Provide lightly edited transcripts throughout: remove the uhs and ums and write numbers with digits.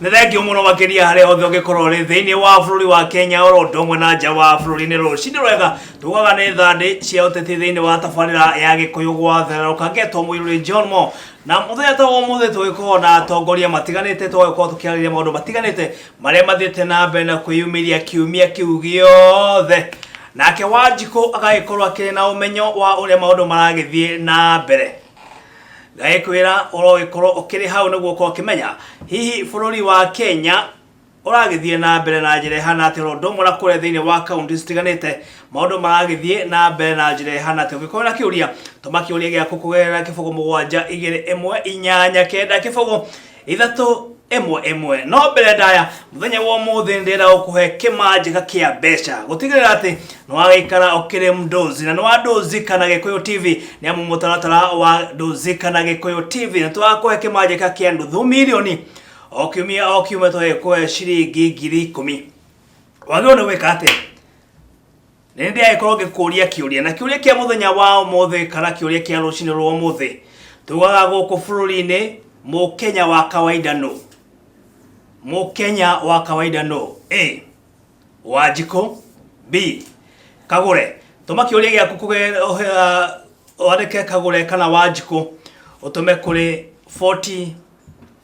Nĩ thengiũ mũno makĩria harĩa hothe ũngĩkorwo ũrĩ thĩinĩ wa bũrũri wa Kenya oro ũndũ ũmwe na nja wa bũrũri. Nĩ rũcinĩ rwega, tugaga nĩ thandĩ cia ũteti thĩinĩ wa tabarĩra ya Gĩkũyũ gwatherũka. Ngetwo Mũirũrĩ John Mo, na mũthenya ta wa ũmũthĩ tũgĩkorwo na atongoria matiganĩte, tũgagĩkorwo tũkĩarĩria maũndũ matiganĩte marĩa mathiĩte na mbere na kwĩyumĩria kiumia kĩu gĩothe. Nake Wanjikũ agagĩkorwo akĩrĩ na ũmenyo wa ũrĩa maũndũ maragĩthiĩ na mbere. Ngagĩkwĩra ũrogĩkorwo ũkĩrĩ hau nĩguo ũkorwo ũkĩmenya hihi bũrũri wa Kenya ũragĩthiĩ na mbere na njĩra ĩhana atĩa, ũndũ ũmwe na kũrĩa thĩinĩ wa kaunti citiganĩte maũndũ maragĩthiĩ na mbere na njĩra ĩhana atĩa. Ũngĩkorwo na kĩũria, tũma kĩũria gĩaku kũgerera 0 7 2 1 8 9 0 3 1 1. No mbere ndaya, mũthenya wa ũmũthĩ ndĩrenda gũkũhe kĩmanjĩka kĩa mbeca gũtigĩrĩra atĩ nĩ wagĩikara ũkĩrĩ mdozi na nĩ wa Ndũzika na Gĩkũyũ TV, nĩ amu mũtaratara wa Ndũzika na Gĩkũyũ TV nĩ tũgakũhe kĩmanjĩka kĩa nuthu mirioni o kiumia o kiumia, tũgagĩkũhe ciringi 10,000. Wagĩrĩirwo nĩ gwĩka atĩa? Nĩ ndĩragĩkorwo ngĩkũria kĩũria, na kĩũria kĩa mũthenya wa ũmũthĩ kana kĩũria kĩa rũcinĩ rwa ũmũthĩ, tugaga gũkũ bũrũri-inĩ, mũkenya wa kawaida nũ? Mũkenya wa kawaida nũ? A, Wanjikũ. B, Kagũre. Tũma kĩũria gĩaku wandĩke Kagũre kana Wanjikũ, ũtũme kũrĩ 40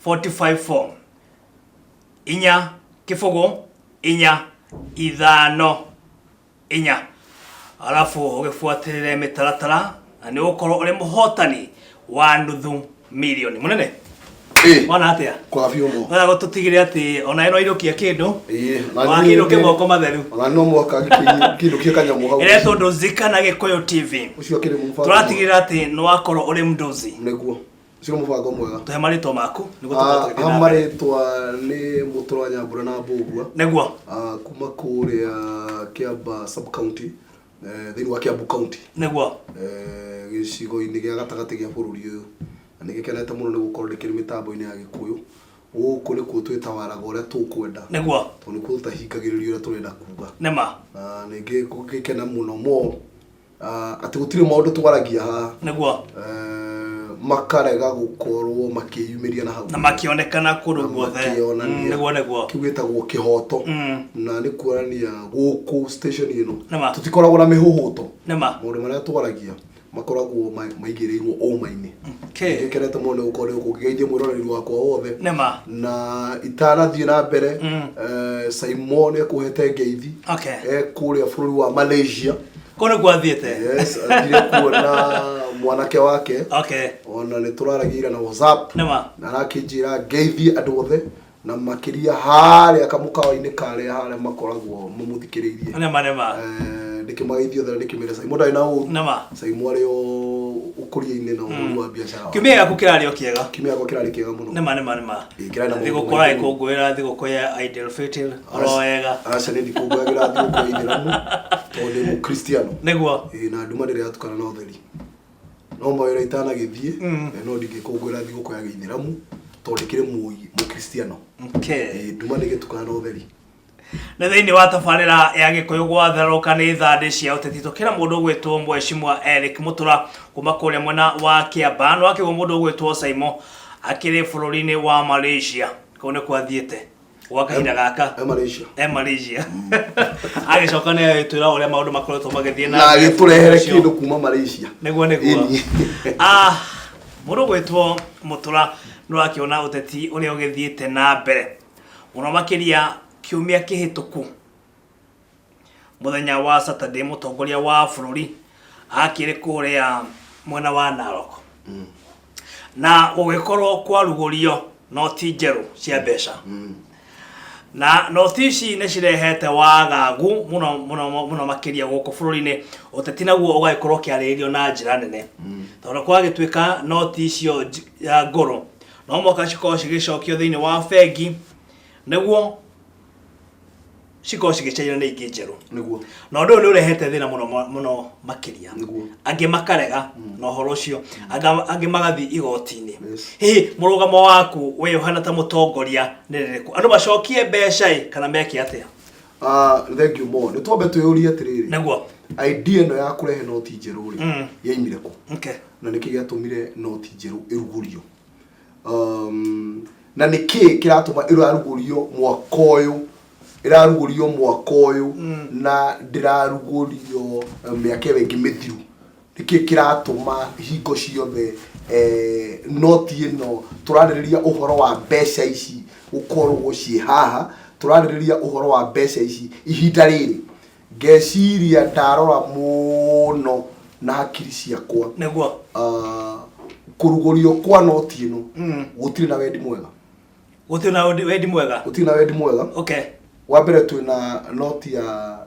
45 4 4 0 4 5 4, arabu ũgĩbuatĩrĩre mĩtaratara na nĩ ũgũkorwo ũrĩ mũhotani wa nuthu mirioni. Mũnene, wana atĩa? Kwa biũ mo. Wega gũtũtigĩre atĩ ona ĩno irũkia kĩndũ. Ĩĩ, na wakĩinũke moko matheru. Ona no mwaka kĩndũ kĩ kanyamũ hau. Ĩretwo Ndũzika na Gĩkũyũ TV. Ũcio akĩrĩ mũbango. Tũratigĩrĩra atĩ nĩ wakorwo ũrĩ mnduzi. Nĩguo. Ũcio nĩ mũbango mwega. Tũhe marĩtwa maku nĩguo tũkorwo tũgĩthiĩ Ha na mbere. marĩtwa nĩ Mũtũra Nyambura na Mbũgua. Kuma kũrĩa Kĩamba sub county, thĩinĩ wa Kiambu County. Gĩcigo-inĩ gĩa gatagatĩ gĩa bũrũri ũyũ. Na nĩ gĩkenete mũno nĩ gũkorwo ndĩkĩrĩ mĩtambo-inĩ ya Gĩkũyũ. Gũkũ nĩkuo twĩtawaraga ũrĩa tũkwenda. Tondũ nĩkuo tũtahingagĩrĩrio ũrĩa tũrenda kuga. Na nĩ ngĩkena mũno mo atĩ gũtirĩ maũndũ twaragia haha makarega gũkorwo makĩyumĩria na hau. Na makĩonekana kũndũ Na guothe. makĩonania. Nĩguo. Kĩu gĩtagwo kĩhoto. Na nĩ kuonania gũkũ station ĩno tũtikoragwo na mĩhũhũto. Maũndũ marĩa twaragia makoragwo maigĩrĩirwo ũma-inĩ. Nĩngenete mũno nĩ gũkorwo ndĩ gũkũ ngĩgeithia mwĩroreri wakwa wothe. Na itanathiĩ na mbere, Simon nĩ ekũhete ngeithi. E kũrĩa bũrũri wa Malaysia. Kũu nĩkuo athiĩte? Yes, athire kuona mwanake wake. Ona nĩ tũraragia ira na WhatsApp. Na arakĩnjĩra ngeithie andũ othe na makĩria harĩa kamũkawa-inĩ karĩa harĩa makoragwo mamũthikĩrĩirie. Nĩma nĩma. Ndĩkĩmageithie othe na ndĩkĩmere Saimo ndarĩ na ũru. Saimo arĩ o ũkũria-inĩ na ũhũri wa biacara wake. Kiumia gĩaku kĩrarĩ o kĩega? Kiumia gĩakwa kĩrarĩ kĩega mũno. Nĩma nĩma nĩma. Ĩĩ, kĩrarĩ na maũndũ Thigũkũ maingĩ mũno. ũragĩkũngũĩra thigũkũ ya Eid al-Fitr oro wega? Aca, nĩ ndikũngũyagĩra thigũkũ ya Ithĩramu tondũ ndĩ Mũkristiano. Ĩĩ, na nduma ndĩrĩ yatukana na ũtheri. No mawĩra itanagĩthiĩ, no ndingĩkũngũĩra thigũkũ ya gĩithĩramu tondũ ndĩkĩrĩ mũkristiano. Ĩĩ, nduma ndĩgĩtukana na ũtheri. Nĩ thĩinĩ wa tabarĩra ya Gĩkũyũ gwatherũka nĩ thandĩ cia ũteti, tũkĩra mũndũ ũgwĩtwo Mheshimiwa Eric Mũtũra kuma kũrĩa mwena wa Kĩamba. Nĩ wakĩgwo mũndũ ũgwĩtwo Saimo akĩrĩ bũrũri-inĩ wa Malaysia, kũu nĩkuo athiĩte gwa kahinda gaka. E Malaysia. E Malaysia. Agĩcoka nĩ agĩtwĩra ũrĩa maũndũ makoretwo magĩthiĩ na na mbere agĩtũrehere bũrũri ũcio. kĩndũ kuma Malaysia. Nĩguo. Ĩni. Mũndũ ũgwĩtwo Mũtũra, nĩ ũrakĩona ũteti ũrĩa ũgĩthiĩte na mbere mũno makĩria kiumia kĩhĩtũku mũthenya wa Saturday, mũtongoria wa bũrũri akĩrĩ kũrĩa mwena wa Narok na gũgĩkorwo kwarugũrio noti njerũ cia mbeca, na noti ici nĩ cirehete wagagu mũno mũno mũno makĩria gũkũ bũrũri-inĩ. Ũteti naguo ũgagĩkorwo ũkĩarĩrĩrio na njĩra nene, tondũ kwagĩtuĩka noti icio ngũrũ no mũhaka cikorwo cigĩcokio thĩinĩ wa bengi nĩguo cikorwo cigĩcenjio nĩ ingĩ njerũ. Na ũndũ ũyũ nĩ ũrehete thĩna mũno mũno makĩria. Angĩ makarega na ũhoro ũcio, angĩ magathiĩ igoti-inĩ. Hihi mũrũgamo waku wĩ ũhana ta mũtongoria nĩ rĩrĩkũ? Andũ macokie mbeca ĩ kana meke atĩa? Thank you mo. Nĩ twambe twĩyũrie atĩrĩrĩ, idea ĩno ya kũrehe noti njerũ rĩ, yaimire kũ? Na nĩkĩ gĩatũmire noti njerũ ĩrugũrio? Na nĩ kĩĩ kĩratũma ĩrarugũrio mwaka ũyũ, ĩrarugũrio mwaka ũyũ na ndĩrarugũrio mĩaka ĩyo ĩngĩ mĩthiru? Nĩkĩ kĩratũma hingo ciothe noti ĩno tũrarĩrĩria ũhoro wa mbeca ici gũkorwo ciĩ haha, tũrarĩrĩria ũhoro wa mbeca ici ihinda rĩrĩ? Ngeciria ndarora mũno na hakiri ciakwa. Nĩguo. Kũrugũrio kwa noti ĩno gũtirĩ na wendi mwega. Gũtirĩ na wendi mwega. Gũtirĩ na wendi mwega. Okay. Wa mbere twĩna noti ya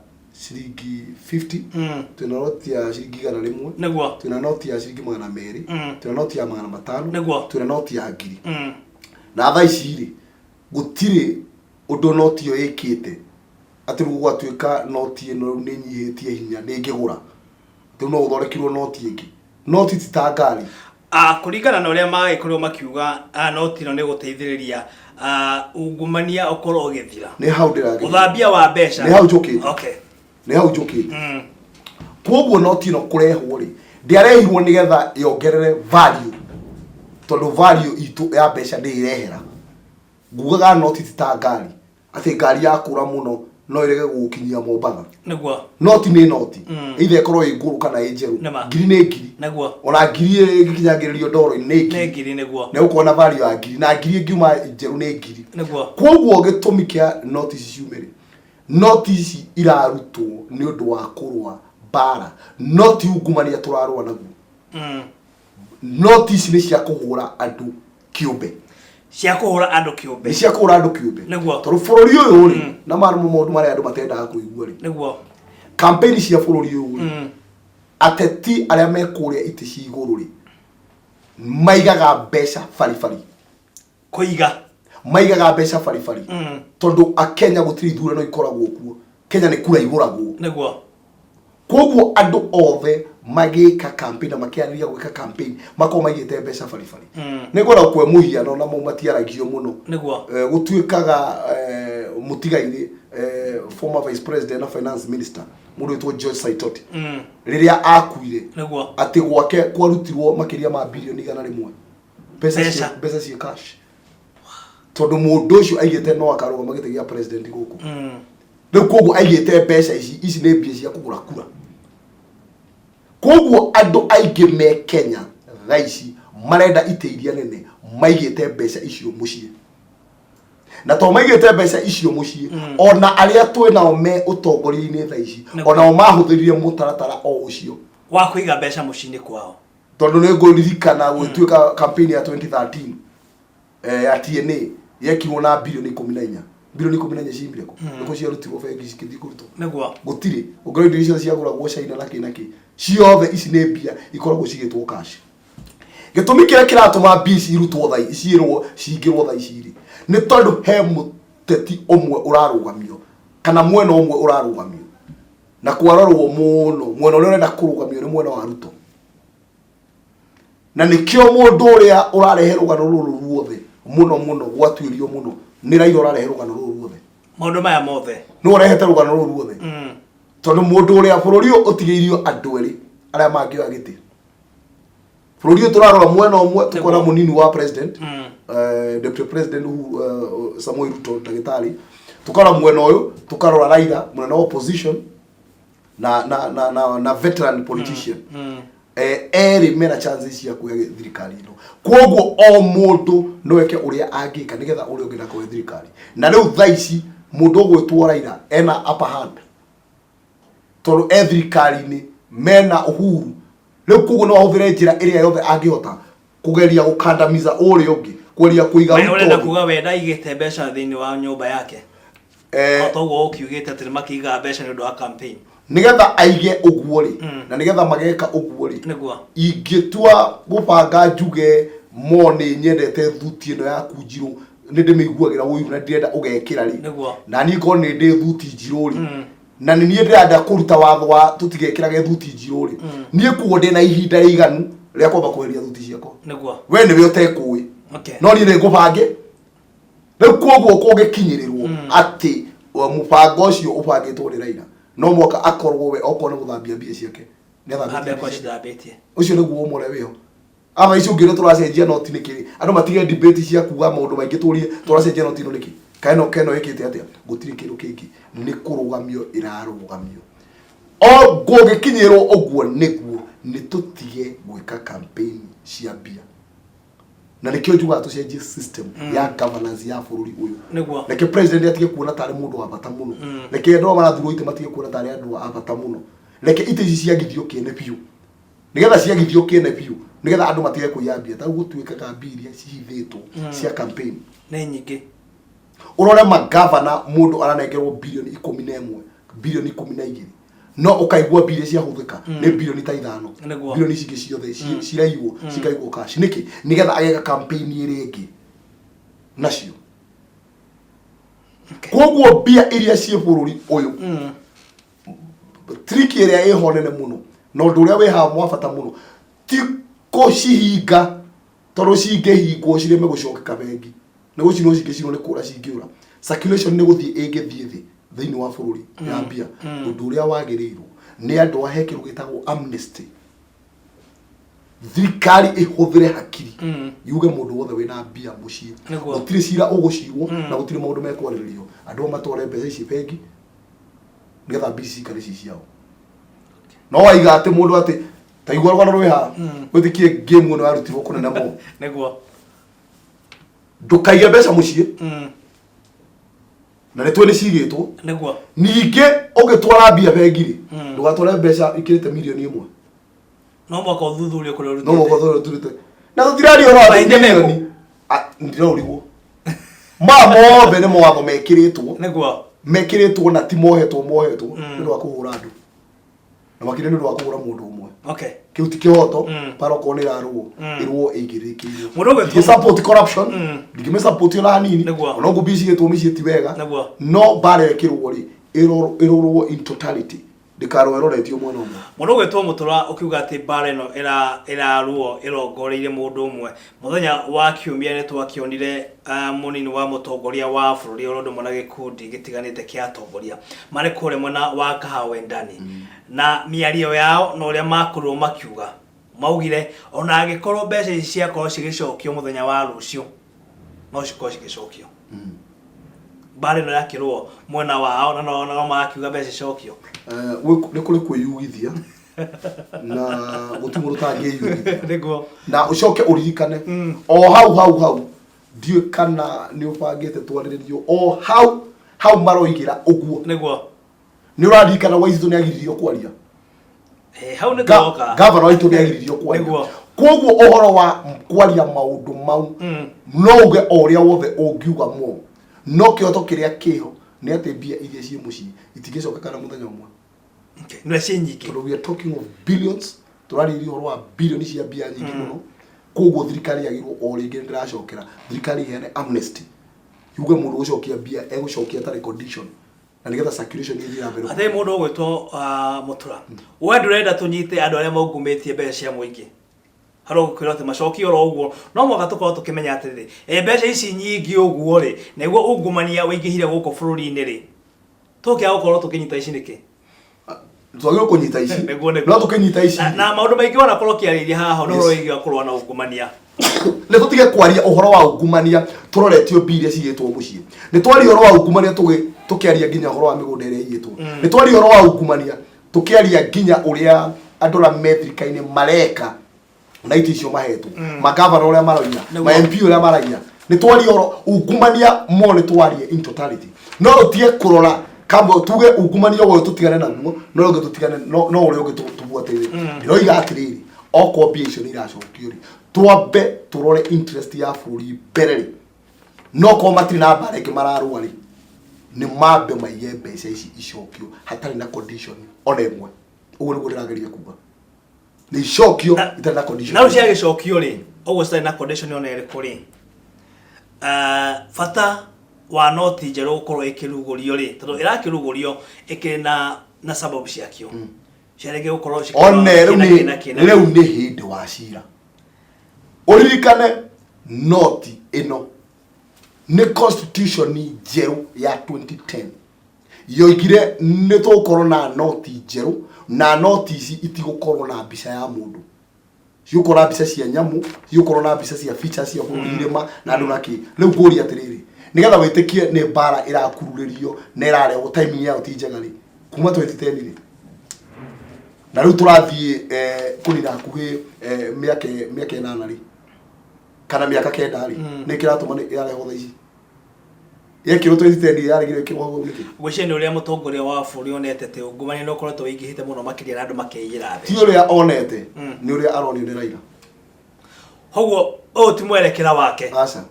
ciringi 50, twĩna noti ya ciringi 100, Nĩguo. twĩna noti ya ciringi 200, twĩna noti ya 500, Nĩguo. twĩna noti ya 1000. Na thaa ici rĩ, gũtirĩ ũndũ noti ĩyo ĩkĩte atĩ rĩu gwatuĩka noti ĩno rĩu nĩ nyihĩtie hinya nĩ ĩngĩgũra, rĩu no gũthondekirwo noti ĩngĩ. Noti ti ta ngari. Ah, kũringana na ũrĩa magĩkorirwo makiuga, ah, noti ĩno nĩ gũteithĩrĩria, ah, ungumania ũkorwo ũgĩthira. Nĩ hau ndĩragĩria. Ũthambia wa mbeca. Nĩ hau njũkĩte. Okay. Nĩ hau njũkĩte. Koguo noti ĩno kũrehwo rĩ, ndĩarehirwo nĩgetha yongerere value, tondũ value itũ ya mbeca ndĩrĩ ĩrehera. Ngugaga noti ti ta ngari. Atĩ ngari yakũra mũno no ĩrege gũgũkinyia Mombatha. Nĩguo. Noti nĩ noti. Either ĩkorwo ĩ ngũrũ kana ĩ njerũ. Nĩma. Ngiri nĩ ngiri. Nĩguo. Ona ngiri ĩngĩkinyangĩrĩrio ndoro-inĩ nĩ ngiri. Nĩ ngiri nĩguo. Nĩ gũkorwo na value ya ngiri. Na ngiri ĩngiuma njerũ nĩ ngiri. Nĩguo. Koguo gĩtũmi kĩa noti ici ciume rĩ, noti ici irarutwo nĩ ũndũ wa kũrũa mbara. Noti ungumania tũrarũa naguo. Noti ici nĩ cia kũhũra andũ kĩũmbe. Cia kũhũra andũ kĩũmbe. Nĩ cia kũhũra andũ kĩũmbe. Nĩguo. Tondũ bũrũri ũyũ rĩ, na maya nĩmo maũndũ marĩa andũ matendaga kũigua rĩ. Nĩguo. Campaign cia bũrũri ũyũ rĩ, ateti arĩa me kũrĩa itĩ cia igũrũ rĩ, maigaga mbeca baribari. Kũiga. Maigaga mbeca baribari. Tondũ Akenya gũtirĩ ithurano ikoragwo kuo. Kenya nĩ kura igũragwo. Nĩguo. Koguo andũ othe magĩka campaign na makĩarĩria gwĩka campaign makoragwo maigĩte mbeca baribari. Nĩ ngwenda gũkũhe mũhiano na mau matiaragio mũno. Nĩguo. Gũtuĩkaga mũtigairĩ former vice president na finance minister mũndũ wĩtwo George Saitoti rĩrĩa akuire Nĩguo. atĩ gwake kwarutirwo makĩria ma birioni 100 mbeca Mbeca. Mbeca ciĩ cash tondũ mũndũ ũcio aigĩte no akarũgama gĩtĩ gĩa president gũkũ. Rĩu koguo aigĩte mbeca ici, ici nĩ mbia cia kũgũra kura. Koguo andũ aingĩ me Kenya thaa ici marenda itĩ iria nene maigĩte mbeca icio mũciĩ. Na to maigĩte mbeca icio mũciĩ, ona arĩa twĩ nao me ũtongoria-inĩ thaa ici, onao mahũthĩrire mũtaratara o ũcio. Wa kũiga mbeca mũciĩ-inĩ kwao. Tondũ nĩ ngũririkana gũgĩtuĩka campaign ya 2013 ya TNA yekirwo na birioni 14. Birioni 14 ciumire kũ? Nĩkũ ciarutirwo bengi cikĩthiĩ kũrutwo? Nĩguo. Gũtirĩ. Ũngĩrora indo icio ciagũragwo China na kĩ na kĩ. Ciothe ici nĩ mbia ikoragwo cigĩtwo cash. Gĩtũmi kĩrĩa kĩratũma mbia ici irutwo thaa ici, ciĩrwo cingĩrwo thaa ici rĩ, nĩ tondũ he mũteti ũmwe ũrarũgamio kana mwena ũmwe ũrarũgamio. Na kwarorwo mũno mwena ũrĩa ũrenda kũrũgamio nĩ mwena wa Ruto. Na nĩkĩo mũndũ ũrĩa ũrarehe rũgano rũrũ ruothe mũno mũno gwatuĩrio mũno nĩ Raila ũrarehe rũgano rũrũ ruothe. Maũndũ maya mothe. Nĩwe ũrehete rũgano rũrũ ruothe. Tondũ mũndũ ũrĩa bũrũri ũyũ ũtigĩirio andũ erĩ arĩa mangĩoya gĩtĩ. Bũrũri ũyũ tũrarora mwena ũmwe tũkona mũnini wa president, deputy president Uhuru, Samoei Ruto ndagĩtarĩ. Tũkarora mwena ũyũ tũkarora Raila mwena wa opposition na veteran politician. Erĩ mena chances cia kuoya thirikari ĩno. Koguo o mũndũ no eke ũrĩa angĩka nĩgetha ũrĩa ũngĩ ndakoe thirikari. Na rĩu thaa ici mũndũ ũgwĩtwo Raila ena upper hand tondũ e thirikari-inĩ mena Uhuru. Rĩu koguo no ahũthĩre njĩra ĩrĩa yothe angĩhota kũgeria gũkandamiza ũrĩa ũngĩ, kũgeria kũiga We Ruto ũrenda thĩ. kuga we ndaigĩte mbeca thĩinĩ wa nyũmba yake? O ta ũguo ũkiugĩte atĩ nĩmakĩigaga mbeca nĩ ũndũ wa campaign. Nĩgetha aige ũguo rĩ, na nĩgetha mageka ũguo rĩ, Nĩguo. Ingĩtua gũbanga njuge mo nĩ nyendete thuti ĩno yaku njirũ, nĩ ndĩmĩiguagĩra ũiru na ndirenda ũgekĩra rĩ. Nĩguo. Na niĩ korwo nĩ ndĩ thuti njirũ rĩ, na nĩ niĩ ndĩrenda kũruta watho wa tũtigekĩrage thuti njirũ rĩ, niĩ koguo ndĩna ihinda rĩiganu rĩa kwamba kweheria thuti ciakwa. Nĩguo. We nĩwe ũtekũĩ. Okay. No niĩ nĩ ngũbange. Rĩu koguo kũngĩkinyĩrĩrwo atĩ mũbango ũcio ũbangĩtwo nĩ Raila, no mũhaka akorwo we okorwo nĩ gũthambia mbia ciake, nĩ athambĩtie Ambe mbia ciake. akorwo acithambĩtie. Ũcio nĩguo ũma ũrĩa wĩho. Aba ici ũngĩrwo tũracenjia noti nĩkĩ? Andũ matige debate cia kuga maũndũ maingĩ tũrie tũracenjia noti ĩno nĩkĩ? Kana ĩno keno ĩkĩte atĩa? Gũtirĩ kĩndũ kĩngĩ, nĩ kũrũgamio ĩrarũgamio. O ngũgĩkinyĩrwo ũguo nĩguo nĩ tũtige gwĩka campaign cia mbia. Na nĩkĩo njugaga tũcenjie system ya governance ya bũrũri ũyũ. Reke president atige kuona tarĩ mũndũ wa bata mũno. Reke andũ arĩa marathurwo itĩ matige kuona tarĩ andũ a bata mũno. Reke itĩ ici ciagithio kĩene biũ. Nĩgetha ciagithio kĩene biũ, nĩgetha andũ matige kũiya mbia. Ta rĩu gũtuĩkaga mbia iria cihithĩtwo cia campaign. Nĩ nyingĩ. Ũrore magavana mũndũ aranengerwo bilioni 11, bilioni 12. No ũkaigua mbia iria ciahũthĩka nĩ bilioni ta 5. Bilioni ici ingĩ ciothe ciraiywo, cikaigwo cash. Nĩkĩ? Nĩgetha ageka campaign ĩrĩa ĩngĩ nacio. Koguo mbia iria ciĩ bũrũri ũyũ, trick ĩrĩa ĩho nene mũno na ũndũ ũrĩa wĩ haha wa bata mũno ti kũcihinga, tondũ cingĩhingwo cireme gũcokeka bengi nĩ gũcinwo cingĩcinwo nĩ kũra cingĩũra. Circulation nĩ gũthiĩ ĩngĩthiĩ thĩ thĩinĩ wa bũrũri ya mbia. Ũndũ ũrĩa wagĩrĩirwo nĩ andũ ahe kĩndũ gĩtagwo amnesty. Thirikari ĩhũthĩre hakiri yuge mũndũ wothe wĩna mbia mũciĩ gũtirĩ cira ũgũcirwo na gũtirĩ maũndũ mekwarĩrĩrio, andũ matware mbeca ici bengi nĩgetha mbia ici cikare ci ciao. No waiga atĩ mũndũ atĩ ta igua rũgano rwĩ haha wĩtĩkie game ĩno yarutirwo kũnene mũno. Ndũkaige mbeca mũciĩ na nĩ tũĩ nĩ cigĩtwo. Ningĩ ũngĩtwara mbia bengi rĩ, ndũgatware mbeca ikĩrĩte mirioni 1. No mwaka ũthuthurie kũrĩa ũrutĩte. No mwaka ũthuthurie ũrutĩte. Na tũtiraria ũhoro wa mirioni. Ndĩraũrigwo. Maya mothe nĩ mawatho mekĩrĩtwo. Mekĩrĩtwo na ti mohetwo mohetwo nĩ ũndũ wa kũhũra andũ. Na makĩria nĩ ũndũ wa kũhũra mũndũ ũmwe. Kĩu ti kĩhoto, bara okorwo nĩ ĩrarũo, ĩrũo ĩigĩrĩrĩkĩirwo. Mũndũ ũgwĩtwo Ndingĩ support corruption, ndingĩmĩ support ona hanini, ona ũguo mbia cigĩtwo mĩciĩ ti wega. No bara ĩyo ĩkĩrũo rĩ, ĩrorwo in totality. Ndĩkarũe ĩroretio mwena ũmwe. Mũndũ ũgwĩtwo Mũtũra ũkiuga atĩ mbara ĩno ĩrarũo ĩrongoreirie mũndũ ũmwe. Mũthenya wa kiumia nĩ twakĩonire mũnini wa mũtongoria wa bũrũri oro ũndũ ũmwe na gĩkundi gĩtiganĩte kĩa atongoria marĩ kũrĩa mwena wa Kahawendani. Na mĩario yao na ũrĩa makorirwo makiuga, maugire ona angĩkorwo mbeca ici ciakorwo cigĩcokio mũthenya wa rũciũ, no cikorwo cigĩcokio. Mbara ĩno yakĩrwo mwena wao na no marakiuga mbeca icokio. Nĩ kũrĩ kwĩyugithia na gũtirĩ mũndũ ũtangĩyugithia. Na ũcoke ũririkane o hau hau hau, ndiũĩ kana nĩ ũbangĩte twarĩrĩrio o hau hau maroigĩra ũguo. Nĩ ũraririkana Waititũ nĩ agiririo kwaria. Hau nĩ twoka. Gavana Waititũ nĩ agiririo kwaria. Koguo ũhoro wa kwaria maũndũ mau no uge o ũrĩa wothe ũngiuga mo, no kĩhoto kĩrĩa kĩho nĩ atĩ mbia iria ciĩ mũciĩ itingĩcoka na mũthenya ũmwe. Nĩ ciĩ nyingĩ. Tondũ we are talking of billions, tũrarĩrĩria ũhoro wa bilioni cia mbia nyingĩ mũno. Koguo thirikari yagĩrĩirwo o rĩngĩ nĩndĩracokera, thirikari ĩheane amnesty, yuge mũndũ ũgũcokia mbia egũcokia atarĩ condition, na nĩgetha circulation ĩthiĩ na mbere. Atĩ mũndũ ũgwĩtwo Mũtura, we ndũrenda tũnyite andũ arĩa maungumĩtie mbeca cia mũingĩ harĩa ũgũkwĩrwo atĩ macokie oro ũguo, no mũhaka tũkorwo tũkĩmenya atĩrĩrĩ, mbeca ici nyingĩ ũguo rĩ, nĩguo ungumania ũingĩhire gũkũ bũrũri-inĩ rĩ, tũkĩaga gũkorwo tũkĩnyita ici nĩkĩ? Twagĩrĩirwo kũnyita ici. Nĩguo. No tũkĩnyita ici. Na maũndũ maingĩ wanakorwo ũkĩarĩria haha nĩ ũhoro wĩgiĩ kũrũa na ungumania. Nĩ tũtige kwaria ũhoro wa ungumania tũroretio mbia iria cigĩtwo mũciĩ. Nĩ twaria ũhoro wa ungumania tũkĩaria nginya ũhoro wa mĩgũnda ĩrĩa ĩiyĩtwo. Nĩ twaria ũhoro wa ungumania tũkĩaria nginya ũrĩa andũ arĩa me thirikari-inĩ mareka na itĩ icio mahetwo, magavana ũrĩa maraiya, ma MP ũrĩa maraiya. Nĩ twaria ũhoro ungumania mo, nĩ twarie in totality, no tũtige kũrora kamba tuge ungumania ũyũ tũtigane naguo, no ũngĩ tũtigane no ũrĩa ũngĩ tũbuatĩrĩre. Ndĩroiga atĩrĩrĩ, okorwo mbia icio nĩ iracokio rĩ, twambe tũrore interest ya bũrũri mbere rĩ, no korwo matirĩ na mbara ĩngĩ mararũa rĩ, nĩ mambe maige mbeca ici icokio hatarĩ na condition ona ĩmwe. Ũguo nĩguo ndĩrageria kuga, nĩ icokio itarĩ na condition. Na rĩu ciagĩcokio rĩ, ũguo citarĩ na condition ona ĩrĩkũ rĩ, bata wa noti njerũ gũkorwo ĩkĩrugũrio rĩ, tondũ ĩrakĩrugũrio ĩkĩrĩ na sababu ciakĩo cia rĩngĩ gũkorwo cikĩrora One rĩu kĩna, nĩ kĩna, kĩna. Rĩu nĩ hĩndĩ wa cira. Ũririkane noti ĩno nĩ constitution njerũ ya 2010 yoigire nĩ tũgũkorwo na noti njerũ, na noti ici itigũkorwo na mbica ya mũndũ. Cigũkorwo na mbica cia nyamũ, cigũkorwo na mbica cia features cia bũrũri, irĩma na andũ na kĩ. Rĩu ngũria atĩrĩrĩ, nĩgetha wĩtĩkie nĩ mbara ĩrakururĩrio na ĩrarehwo timing yayo ti njega rĩ, kuma 2010 rĩ, na rĩu tũrathiĩ kũnina hakuhĩ mĩaka 8 rĩ, kana mĩaka 9 rĩ, nĩ kĩratũma nĩ ĩrarehwo thaa ici? Yekĩrwo 2010 yaregire ĩkĩrwo hau nĩkĩ? Ngwĩciria nĩ ũrĩa mũtongoria wa bũrũri onete atĩ ungumania nĩ ũkoretwo wĩingĩhĩte mũno makĩria na andũ makeiyĩra Ti mbeca. Ũrĩa onete, nĩ ũrĩa aronio nĩ Raila. Koguo ũyũ ti mwerekera wake. Aca,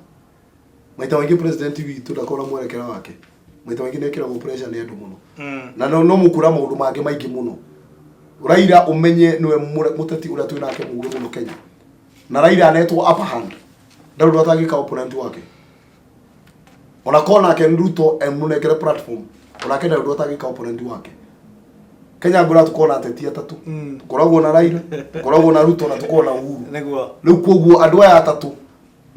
maita maingĩ president witũ ndakoragwo na mwerekera wake. Maita maingĩ nĩekĩragwo pressure nĩ andũ mũno. Na no mũkuona maũndũ mangĩ maingĩ mũno. Raila ũmenye nĩwe mũteti ũrĩa twĩ nake mũgĩ mũno Kenya. Na Raila anetwo upper hand, ndarĩ ũndũ atangĩka opponent wake. Ona korwo nake Ruto emũnengere platform, onake ndarĩ ũndũ atangĩka opponent wake. Kenya ngũra tũkorwo na ateti atatũ. Tũkoragwo na Raila, tũkoragwo na Ruto na tũkoragwo na Uhuru. Rĩu koguo andũ aya atatũ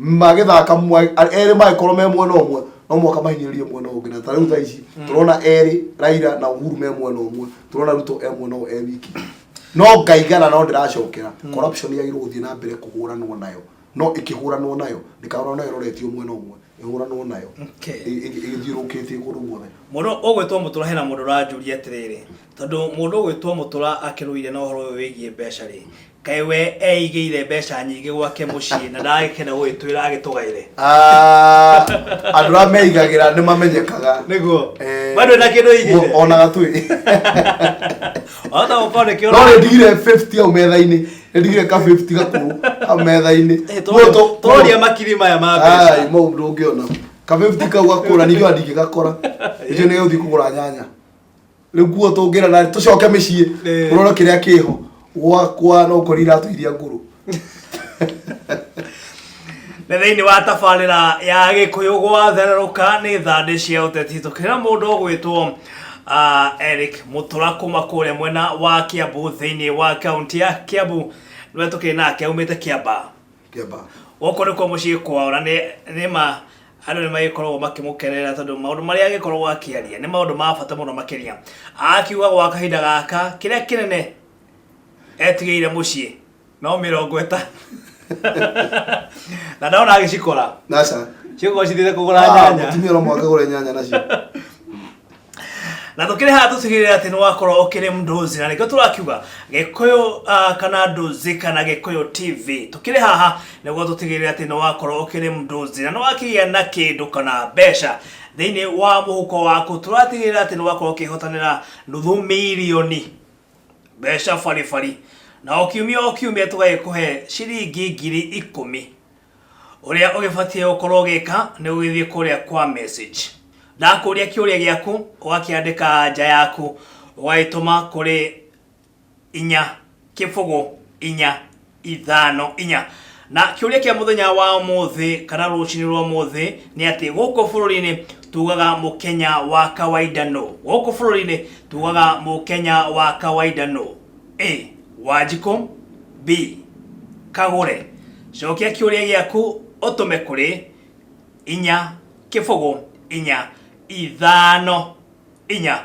magĩthaka erĩ mangĩkorwo me mwena ũmwe, no mũhaka mahinyĩrĩrie mwena ũngĩ. Na ta rĩu thaa ici tũrona erĩ Raila na Uhuru me mwena ũmwe, tũrona Ruto e mwena ũyũ e wiki. No ngaigana no ndĩracokera, corruption yagĩrĩirwo gũthiĩ na mbere kũhũranwo nayo, no ĩkĩhũranwo nayo ndĩkahũranwo nayo ĩroretio mwena ũmwe, ĩhũranwo nayo ĩgĩthiũrũrũkĩtie kũndũ guothe. Mũndũ ũgwĩtwo Mũtũra, hena mũndũ ũranjũria atĩrĩrĩ, tondũ mũndũ ũgwĩtwo Mũtũra akĩrũire na ũhoro ũyũ wĩgiĩ mbeca rĩ, kaĩ we eigĩire mbeca nyingĩ gwake mũciĩ na ndagĩkenda gũgĩtwĩra agĩtũgaĩre? Ah, andũ arĩa meigagĩra nĩ mamenyekaga. We ndũrĩ na kĩndũ ũigĩire? Ona gatwĩ. Wahota gũkorwo nĩkĩo. No nĩ ndigire 50 hau metha-inĩ, nĩ ndigire ka 50 gakũrũ hau metha-inĩ. Tũroria makiri maya ma mbeca. Ai, mau ndũngĩona ka 50 kau gakũra, ningĩ ona ndingĩgakora nĩkĩo nĩ gũthiĩ kũgũra nyanya. Rĩu kuo tũngĩra na tũcoke mĩciĩ, ũrore kĩrĩa kĩho gwakwa, no ũkore iratũ iria ngũrũ. Nĩ thĩinĩ wa tabarĩra ya Gĩkũyũ gwathererũka, nĩ thandĩ cia ũteti, tũkĩra mũndũ ũgwĩtwo Eric Mũtũra kuma kũrĩa mwena wa Kiambu, thĩinĩ wa kaunti ya Kiambu, nĩwe tũkĩrĩ nake, aumĩte Kĩamba. Kĩamba. Gũkũ nĩkuo mũciĩ kwao, na nĩ ma andũ nĩ magĩkoragwo makĩmũkenerera tondũ maũndũ marĩa agĩkoragwo akĩaria nĩ maũndũ ma bata mũno makĩria. Akiuga gwa kahinda gaka kĩrĩa kĩnene etigĩire mũciĩ no 50, na ndona agĩcikora. Naca. Cigũkorwo cithiĩte kũgũra nyanya. Mũtumia no mũhaka agũre nyanya nacio. Na tũkĩrĩ haha tũtigĩrĩre atĩ nĩ wakorwo ũkĩrĩ mndũzi, na nĩkĩo tũrakiuga Gĩkũyũ kana Ndũzi kana Gĩkũyũ TV. Tũkĩrĩ haha nĩguo tũtigĩrĩre atĩ nĩ wakorwo ũkĩrĩ mndũzi na nĩ wakĩgĩa na kĩndũ kana mbeca thĩinĩ wa mũhuko waku. Tũratigĩrĩra atĩ nĩ wakorwo ũkĩhotanĩra nuthu mirioni mbeca baribari, na o kiumia o kiumia tũgagĩkũhe ciringi 10,000. Ũrĩa ũgĩbatiĩ gũkorwo ũgĩka nĩ ũgĩthiĩ kũrĩa kwa message, ndakũria kĩũria gĩaku, ũgakĩandĩka nja yaku, ũgagĩtũma kũrĩ 4 0 4 5 4. Na kĩũria kĩa mũthenya wa ũmũthĩ kana rũcinĩ rwa ũmũthĩ nĩ atĩ gũkũ bũrũri-inĩ tugaga mũkenya wa kawaida no, gũkũ bũrũri-inĩ tugaga mũkenya wa kawaida no? A, Wanjikũ. B, Kagũre. Cokia kĩũria gĩaku ũtũme kũrĩ 4 0 4 5 4,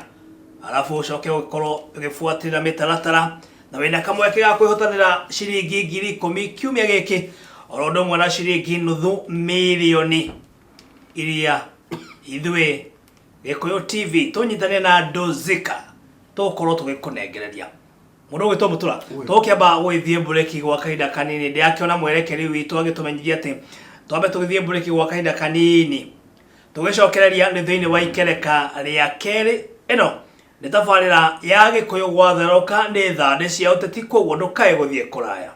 arabu ũcoke ũgĩkorwo ũgĩbuatĩrĩra mĩtaratara na wĩna kamweke ga kwĩhotanĩra ciringi 10,000 kiumia gĩkĩ, oro ũndũ ũmwe na ciringi nuthu mirioni iria ithuĩ Gĩkũyũ TV tũnyitanĩre na Ndũzika tũgũkorwo tũgĩkũnengereria. Mũndũ ũgwĩtwo Mũtũra, tũgũkĩamba gũgĩthiĩ mburĩki gwa kahinda kanini. Ndĩrakĩona mwerekeri witũ agĩtũmenyithia atĩ twambe tũgĩthiĩ mburĩki gwa kahinda kanini, tũgĩcokereria nĩ thĩinĩ wa ikereka rĩa kerĩ. Ĩno nĩ tabarĩra ya Gĩkũyũ gwatherũka, nĩ thandĩ cia ũteti, koguo ndũkae gũthiĩ kũraya.